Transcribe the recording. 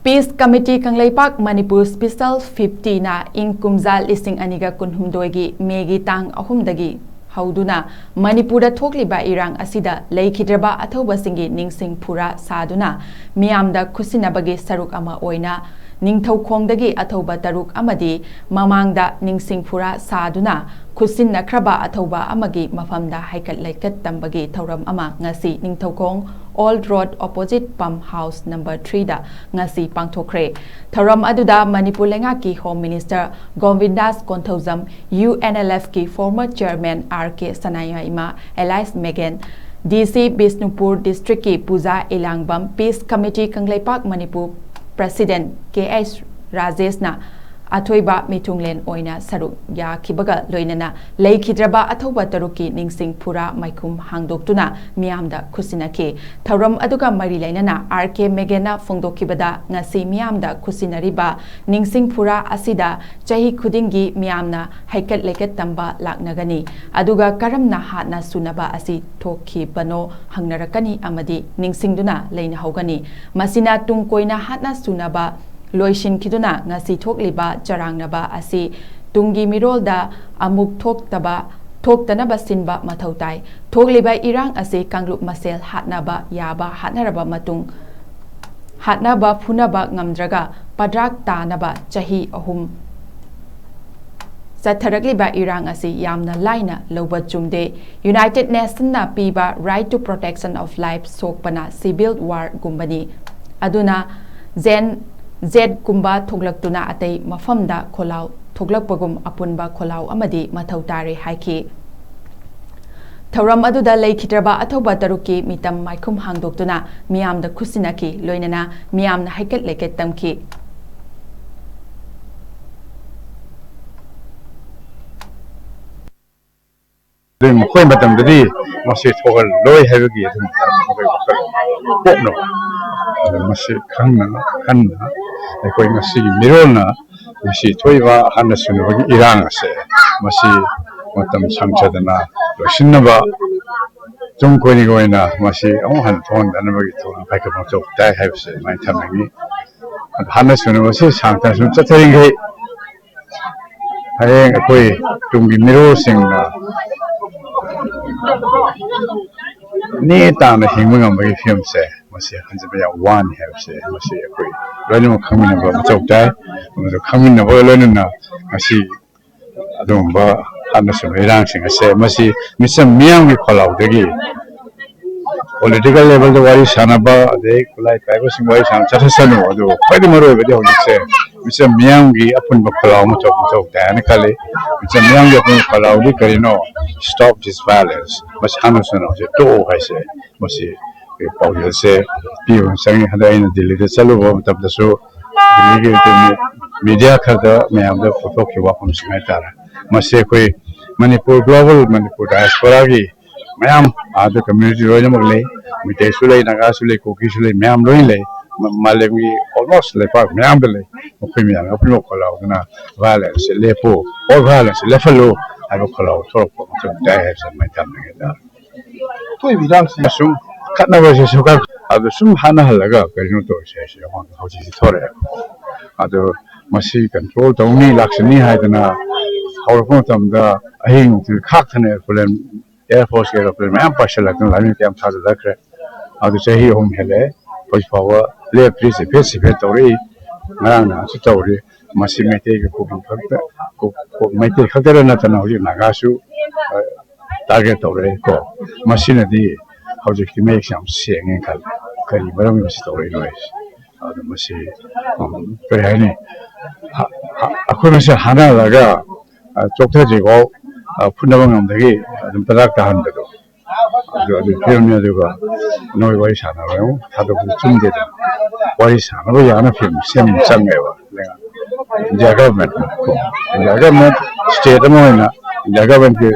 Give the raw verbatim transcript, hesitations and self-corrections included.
Peace Committee Kangleipak Manipur Special Fiftyꯅ ꯏꯪ ꯀꯨꯝꯖꯥ ꯂꯤꯁꯤꯡ ꯑꯅꯤꯒ ꯀꯨꯟꯍꯨꯝꯗꯣꯏꯒꯤ ꯃꯦꯒꯤ ꯇꯥꯡ ꯑꯍꯨꯝꯗꯒꯤ ꯍꯧꯗꯨꯅ ꯃꯅꯤꯄꯨꯔꯗ ꯊꯣꯛꯂꯤꯕ ꯏꯔꯥꯡ ꯑꯁꯤꯗ ꯂꯩꯈꯤꯗ꯭ꯔꯕ ꯑꯊꯧꯕꯁꯤꯡꯒꯤ ꯅꯤꯡꯁꯤꯡ ꯐꯨꯔꯥ ꯁꯥꯗꯨꯅ ꯃꯤꯌꯥꯝꯗ ꯈꯨꯠꯁꯤꯟꯅꯕꯒꯤ ꯁꯔꯨꯛ ꯑꯃ ꯑꯣꯏꯅ ꯅꯤꯡꯊꯧꯈꯣꯡꯗꯒꯤ ꯑꯊꯧꯕ ꯇꯔꯨꯛ ꯑꯃꯗꯤ ꯃꯃꯥꯡꯗ ꯅꯤꯡꯁꯤꯡ ꯐꯨꯔꯥ ꯁꯥꯗꯨꯅ ꯈꯨꯠꯁꯤꯟꯅꯈ꯭ꯔꯕ ꯑꯊꯧꯕ ꯑꯃꯒꯤ ꯃꯐꯝꯗ ꯍꯩꯀꯠ ꯂꯩꯀꯠ ꯇꯝꯕꯒꯤ ꯊꯧꯔꯝ ꯑꯃ ꯉꯁꯤ Ningthoukhong Old Road opposite Pump House number threeꯗ ꯉꯁꯤ ꯄꯥꯡꯊꯣꯛꯈ꯭ꯔꯦ꯫ ꯊꯧꯔꯝ ꯑꯗꯨꯗ ꯃꯅꯤꯄꯨꯔ ꯂꯩꯉꯥꯛꯀꯤ Home Minister ꯒꯣꯕꯤꯟꯗꯥꯁ Konthoujam, UNLFꯀꯤ former chairman R K ꯁꯅꯥꯌꯥꯏꯃ alias ꯃꯦꯒꯦꯟ, DC ꯕꯤꯁꯅꯨꯄꯨꯔ districtꯀꯤ ꯄꯨꯖꯥ ꯏꯂꯥꯡꯕꯝ, Peace Committee Kangleipak Manipur President K H ꯔꯥꯖꯦꯁꯅ ꯑꯊꯣꯏꯕ ꯃꯤꯊꯨꯡꯂꯦꯟ ꯑꯣꯏꯅ ꯁꯔꯨꯛ ꯌꯥꯈꯤꯕꯒ ꯂꯣꯏꯅꯅ ꯂꯩꯈꯤꯗ꯭ꯔꯕ ꯑꯊꯧꯕ ꯇꯔꯨꯛꯀꯤ ꯅꯤꯡꯁꯤꯡ ꯐꯨꯔꯥ ꯃꯥꯏꯈꯨꯝ ꯍꯥꯡꯗꯣꯛꯇꯨꯅ ꯃꯤꯌꯥꯝꯗ ꯈꯨꯠꯁꯤꯟꯅꯈꯤ꯫ ꯊꯧꯔꯝ ꯑꯗꯨꯒ ꯃꯔꯤ ꯂꯩꯅꯅ R K ꯃꯦꯒꯦꯟꯅ ꯐꯣꯡꯗꯣꯛꯈꯤꯕꯗ, ꯉꯁꯤ ꯃꯤꯌꯥꯝꯗ ꯈꯨꯠꯁꯤꯟꯅꯔꯤꯕ ꯅꯤꯡꯁꯤꯡ ꯐꯨꯔꯥ ꯑꯁꯤꯗ ꯆꯍꯤ ꯈꯨꯗꯤꯡꯒꯤ ꯃꯤꯌꯥꯝꯅ ꯍꯩꯀꯠ ꯂꯩꯀꯠ ꯇꯝꯕ ꯂꯥꯛꯅꯒꯅꯤ꯫ ꯑꯗꯨꯒ ꯀꯔꯝꯅ ꯍꯥꯠꯅ ꯁꯨꯅꯕ ꯑꯁꯤ ꯊꯣꯛꯈꯤꯕꯅꯣ ꯍꯪꯅꯔꯛꯀꯅꯤ ꯑꯃꯗꯤ ꯅꯤꯡꯁꯤꯡꯗꯨꯅ ꯂꯩꯅꯍꯧꯒꯅꯤ꯫ ꯃꯁꯤꯅ ꯇꯨꯡ ꯀꯣꯏꯅ ꯍꯥꯠꯅ ꯁꯨꯅꯕ ꯂꯣꯏꯁꯤꯟꯈꯤꯗꯨꯅ ꯉꯁꯤ ꯊꯣꯛꯂꯤꯕ ꯆꯔꯥꯡꯅꯕ ꯑꯁꯤ ꯇꯨꯡꯒꯤ ꯃꯤꯔꯣꯜꯗ ꯑꯃꯨꯛ ꯊꯣꯛꯇꯕ, ꯊꯣꯛꯇꯅꯕ ꯁꯤꯟꯕ ꯃꯊꯧ ꯇꯥꯏ꯫ ꯊꯣꯛꯂꯤꯕ ꯏꯔꯥꯡ ꯑꯁꯤ ꯀꯥꯡꯂꯨꯞ ꯃꯁꯦꯜ ꯍꯥꯠꯅꯕ ꯌꯥꯕ ꯍꯥꯠꯅꯔꯕ ꯃꯇꯨꯡ, ꯍꯥꯠꯅꯕ ꯐꯨꯅꯕ ꯉꯝꯗ꯭ꯔꯒ ꯄꯗ꯭ꯔꯥꯛ ꯇꯥꯅꯕ ꯆꯍꯤ ꯑꯍꯨꯝ ꯆꯠꯊꯔꯛꯂꯤꯕ ꯏꯔꯥꯡ ꯑꯁꯤ ꯌꯥꯝꯅ ꯂꯥꯏꯅ ꯂꯧꯕ ꯆꯨꯝꯗꯦ꯫ United Nationsꯅ ꯄꯤꯕ Right to Protection of Life ꯁꯣꯛꯄꯅ civil warꯒꯨꯝꯕꯅꯤ꯫ ꯑꯗꯨꯅ ꯖꯦꯟ ꯖꯦꯠꯀꯨꯝꯕ ꯊꯣꯛꯂꯛꯇꯨꯅ ꯑꯇꯩ ꯃꯐꯝꯗ ꯈꯣꯜꯂꯥꯎ ꯊꯣꯛꯂꯛꯄꯒꯨꯝ ꯑꯄꯨꯟꯕ ꯈꯣꯜꯂꯥꯎ ꯑꯃꯗꯤ ꯃꯊꯧ ꯇꯥꯔꯦ ꯍꯥꯏꯈꯤ꯫ ꯊꯧꯔꯝ ꯑꯗꯨꯗ ꯂꯩꯈꯤꯗ꯭ꯔꯕ ꯑꯊꯧꯕ ꯇꯔꯨꯛꯀꯤ ꯃꯤꯇꯝ ꯃꯥꯏꯈꯨꯝ ꯍꯥꯡꯗꯣꯛꯇꯨꯅ ꯃꯤꯌꯥꯝꯗ ꯈꯨꯠꯁꯤꯟꯅꯈꯤ, ꯂꯣꯏꯅꯅ ꯃꯤꯌꯥꯝꯅ ꯍꯩꯀꯠ ꯂꯩꯀꯠ ꯇꯝꯈꯤ꯫ ꯑꯗꯨ ꯃꯈꯣꯏ ꯃꯇꯝꯗꯗꯤ ꯃꯁꯤ ꯊꯣꯛꯍꯜꯂꯣꯏ ꯍꯥꯏꯕꯒꯤ ꯑꯗꯨꯝ ꯃꯈꯣꯏ ꯋꯥꯈꯜ ꯄꯣꯛꯅꯕ, ꯑꯗꯨ ꯃꯁꯤ ꯈꯪꯅ ꯈꯟꯅ ꯑꯩꯈꯣꯏ ꯉꯁꯤꯒꯤ ꯃꯤꯔꯣꯜꯅ ꯉꯁꯤ ꯊꯣꯛꯏꯕ ꯍꯥꯠꯅ ꯁꯨꯅꯕꯒꯤ ꯏꯔꯥꯡ ꯑꯁꯦ ꯃꯁꯤ ꯃꯇꯝ ꯁꯪꯊꯗꯅ ꯂꯣꯏꯁꯤꯟꯅꯕ, ꯇꯨꯡ ꯀꯣꯏꯅꯒꯤ ꯑꯣꯏꯅ ꯃꯁꯤ ꯑꯃꯨꯛ ꯍꯟꯅ ꯊꯣꯛꯍꯟꯗꯅꯕꯒꯤ ꯊꯧꯔꯥꯡ ꯄꯥꯏꯈꯠꯄ ꯃꯊꯧ ꯇꯥꯏ ꯍꯥꯏꯕꯁꯦ ꯑꯗꯨꯃꯥꯏꯅ ꯊꯝꯅꯤꯡꯏ꯫ ꯍꯥꯠꯅ ꯁꯨꯅꯕꯁꯤ ꯁꯥꯡ ꯊꯥꯅ ꯁꯨꯝ ꯆꯠꯊꯔꯤꯈꯩ ꯍꯌꯦꯡ ꯑꯩꯈꯣꯏ ꯇꯨꯡꯒꯤ ꯃꯤꯔꯣꯜꯁꯤꯡꯅ ꯅꯦ ꯇꯥꯅ ꯍꯤꯡꯕ ꯉꯝꯕꯒꯤ ꯐꯤꯕꯝꯁꯦ ꯃꯁꯤ ꯍꯟꯖꯤꯟꯕ ꯌꯥꯝ ꯋꯥꯅꯤ ꯍꯥꯏꯕꯁꯦ ꯃꯁꯤ ꯑꯩꯈꯣꯏ ꯂꯣꯏꯅꯃꯛ ꯈꯪꯃꯤꯟꯅꯕ ꯃꯊꯧ ꯇꯥꯏ꯫ ꯑꯃꯁꯨ ꯈꯪꯃꯤꯟꯅꯕꯒ ꯂꯣꯏꯅꯅ ꯉꯁꯤ ꯑꯗꯨꯒꯨꯝꯕ ꯍꯥꯠꯅ ꯁꯨꯅ ꯏꯔꯥꯡꯁꯤꯡ ꯑꯁꯦ ꯃꯁꯤ ꯃꯤꯆꯝ ꯃꯤꯌꯥꯝꯒꯤ ꯈꯣꯜꯂꯥꯎꯗꯒꯤ ꯄꯣꯂꯤꯇꯤꯀꯦꯜ ꯂꯦꯚꯦꯜꯗ ꯋꯥꯔꯤ ꯁꯥꯟꯅꯕ, ꯑꯗꯩ ꯈꯨꯠꯂꯥꯏ ꯄꯥꯏꯕꯁꯤꯡ ꯋꯥꯔꯤ ꯁꯥꯟꯅꯕ ꯆꯠꯊꯁꯅꯨ, ꯑꯗꯨꯕꯨ ꯈ꯭ꯋꯥꯏꯗꯒꯤ ꯃꯔꯨꯑꯣꯏꯕꯗꯤ ꯍꯧꯖꯤꯛꯁꯦ ꯃꯤꯆꯝ ꯃꯤꯌꯥꯝꯒꯤ ꯑꯄꯨꯟꯕ ꯈꯣꯜꯂꯥꯎ ꯑꯃ ꯊꯣꯛꯄ ꯃꯊꯧ ꯇꯥꯏ ꯍꯥꯏꯅ ꯈꯜꯂꯤ꯫ ꯃꯤꯆꯝ ꯃꯤꯌꯥꯝꯒꯤ ꯑꯄꯨꯟꯕ ꯈꯣꯜꯂꯥꯎꯗꯤ ꯀꯔꯤꯅꯣ? Stop this violence, ꯃꯁꯤ ꯍꯥꯠꯅ ꯁꯨꯅꯕꯁꯦ ꯇꯣꯛꯎ ꯍꯥꯏꯁꯦ, ꯃꯁꯤ ꯑꯩꯈꯣꯏ ꯄꯥꯎꯖꯦꯜꯁꯦ ꯄꯤꯕ ꯑꯃ ꯆꯪꯉꯤ꯫ ꯍꯟꯗꯛ ꯑꯩꯅ ꯗꯤꯜꯂꯤꯗ ꯆꯠꯂꯨꯕ ꯃꯇꯝꯗꯁꯨ ꯗꯤꯜꯂꯤꯒꯤ ꯃꯤꯗꯤꯌꯥ ꯈꯔꯗ ꯃꯌꯥꯝꯗ ꯄꯨꯊꯣꯛꯈꯤꯕ ꯋꯥꯐꯝꯁꯤꯡ ꯍꯥꯏꯇꯥꯔꯦ꯫ ꯃꯁꯤ ꯑꯩꯈꯣꯏ ꯃꯅꯤꯄꯨꯔ, ꯒ꯭ꯂꯣꯕꯦꯜ ꯃꯅꯤꯄꯨꯔ ꯗꯥꯏꯁꯄꯣꯔꯥꯒꯤ ꯃꯌꯥꯝ ꯑꯥꯗ ꯀꯝꯃ꯭ꯌꯨꯅꯤꯇꯤ ꯂꯣꯏꯅꯃꯛ ꯂꯩ, ꯃꯩꯇꯩꯁꯨ ꯂꯩ, ꯅꯥꯒꯥꯁꯨ ꯂꯩ, ꯀꯨꯀꯤꯁꯨ ꯂꯩ, ꯃꯌꯥꯝ ꯂꯣꯏꯅ ꯂꯩ꯫ ꯃ-, ꯃꯥꯂꯦꯝꯒꯤ ꯑꯣꯜꯃꯣꯁ ꯂꯩꯄꯥꯛ ꯃꯌꯥꯝꯗ ꯂꯩ꯫ ꯃꯈꯣꯏ ꯃꯌꯥꯝꯅ ꯑꯄꯨꯟꯕ ꯈꯣꯜꯂꯥꯎꯗꯨꯅ ꯚꯥꯏꯂꯦꯟꯁꯁꯦ ꯂꯦꯞꯄꯨ, ꯑꯣꯜ ꯚꯥꯏꯂꯦꯟꯁꯁꯦ ꯂꯦꯞꯍꯜꯂꯨ ꯍꯥꯏꯕ ꯈꯣꯜꯂꯥꯎ ꯊꯣꯛꯂꯛꯄ ꯃꯊꯧ ꯇꯥꯏ ꯍꯥꯏꯕꯁꯦ ꯑꯗꯨꯃꯥꯏꯅ ꯊꯝꯖꯒꯦ ꯇꯧꯔꯤ꯫ ꯊꯣꯛꯏꯕ ꯏꯔꯥꯡꯁꯤ ꯁꯨꯝ ꯈꯠꯅꯕꯁꯦ ꯁꯨꯝ ꯈꯔ ꯑꯗꯨ ꯁꯨꯝ ꯍꯥꯟꯅꯍꯜꯂꯒ ꯀꯔꯤꯅꯣ ꯇꯧꯔꯤꯁꯦ ꯍꯥꯏꯁꯦ ꯑꯩꯉꯣꯟꯗ ꯍꯧꯖꯤꯛꯁꯤ ꯊꯣꯔꯛꯑꯦ꯫ ꯑꯗꯣ ꯃꯁꯤ ꯀꯟꯇ꯭ꯔꯣꯜ ꯇꯧꯅꯤ, ꯂꯥꯛꯁꯤꯟꯅꯤ ꯍꯥꯏꯗꯅ ꯍꯧꯔꯛꯄ ꯃꯇꯝꯗ ꯑꯍꯤꯡ ꯅꯨꯡꯊꯤꯜ ꯈꯥꯛꯇꯅ ꯑꯦꯔꯣꯄ꯭ꯂꯦꯟ, ꯑꯦꯌꯔ ꯐꯣꯔꯁꯀꯤ ꯑꯦꯔꯣꯄ꯭ꯂꯦꯟ ꯃꯌꯥꯝ ꯄꯥꯏꯁꯤꯜꯂꯛꯇꯅ ꯂꯥꯟꯃꯤ ꯀꯌꯥꯝ ꯊꯥꯖꯤꯜꯂꯛꯈ꯭ꯔꯦ꯫ ꯑꯗꯨ ꯆꯍꯤ ꯑꯍꯨꯝ ꯍꯦꯜꯂꯛꯑꯦ, ꯍꯧꯖꯤꯛ ꯐꯥꯎꯕ ꯂꯦꯞꯇ꯭ꯔꯤ, ꯆꯤꯐꯦꯠ ꯆꯤꯐꯦꯠ ꯇꯧꯔꯛꯏ, ꯉꯔꯥꯡ ꯅꯍꯥꯟꯁꯨ ꯇꯧꯔꯤ꯫ ꯃꯁꯤ ꯃꯩꯇꯩꯒ ꯀꯨꯀꯤ ꯈꯛꯇ, ꯀꯨ-, ꯀꯨ-, ꯃꯩꯇꯩ ꯈꯛꯇꯗ ꯅꯠꯇꯅ ꯍꯧꯖꯤꯛ ꯅꯥꯒꯥꯁꯨ, ꯑ, ꯇꯥꯔꯒꯦꯠ ꯇꯧꯔꯛꯑꯦ ꯀꯣ꯫ ꯃꯁꯤꯅꯗꯤ ꯍꯧꯖꯤꯛꯇꯤ ꯃꯌꯦꯛꯁꯦ ꯌꯥꯝ ꯁꯦꯡꯉꯦ ꯈꯜꯂꯦ꯫ ꯀꯔꯤ ꯃꯔꯝꯒꯤ ꯃꯁꯤ ꯇꯧꯔꯛꯏꯅꯣ ꯍꯥꯏꯁꯦ? ꯑꯗꯨ ꯃꯁꯤ, ꯎꯝ, ꯀꯔꯤ ꯍꯥꯏꯅꯤ? ꯍ-, ꯍ-, ꯑꯩꯈꯣꯏ ꯃꯁꯦꯜ ꯍꯥꯟꯅꯍꯜꯂꯒ, ꯑ, ꯆꯣꯛꯊꯗ꯭ꯔꯤꯐꯥꯎ, ꯑ, ꯐꯨꯅꯕ ꯉꯝꯗꯒꯤ ꯑꯗꯨꯝ ꯇꯔꯥꯛ ꯇꯥꯍꯟꯕꯗꯣ꯫ ꯑꯗꯨ, ꯑꯗꯨ ꯐꯤꯕꯝꯅꯤ꯫ ꯑꯗꯨꯒ ꯅꯣꯏ ꯋꯥꯔꯤ ꯁꯥꯟꯅꯕ ꯑꯃꯨꯛ ꯊꯥꯗꯣꯛꯄꯗꯤ ꯆꯨꯝꯗꯦꯗꯅ꯫ ꯋꯥꯔꯤ ꯁꯥꯟꯅꯕ ꯌꯥꯅ ꯐꯤꯕꯝ ꯁꯦꯝꯕ ꯆꯪꯉꯦꯕ꯫ India government, India government, state ꯑꯃ ꯑꯣꯏꯅ ꯏꯟꯗꯤꯌꯥ ꯒꯚꯔꯟꯃꯦꯟꯠꯀꯤ